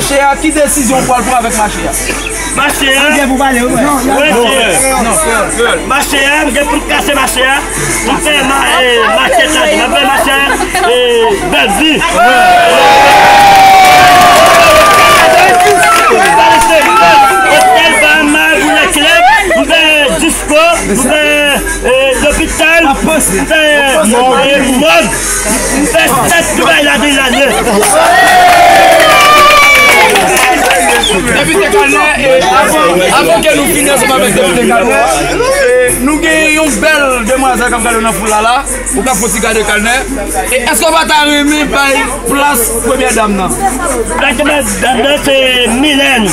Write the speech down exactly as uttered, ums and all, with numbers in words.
Mache a, ki desizyon ou pral pran avèk mache a? Mache a, mache a, m gen pou m kase mache a. M fè ma, eh, mache sa, m fè mache a, eh, Bèlvi. Otèl Bahama, Boulè Klèb, m fè disko, m fè, eh, lopital, m fè, eh, mòg. M fè sèt Dubaï la de lane. Depite Kalnè, e, avan, avan ke nou fini ansanm avèk Depite Kalnè, e, nou gen yon bèl demwazèl k ap gade w nan foul la la. Ou ka fon ti gade Kalnè. E èske w pa ta renmen bay plas premyè dam nan? Plas premyè dam nan se Milèn.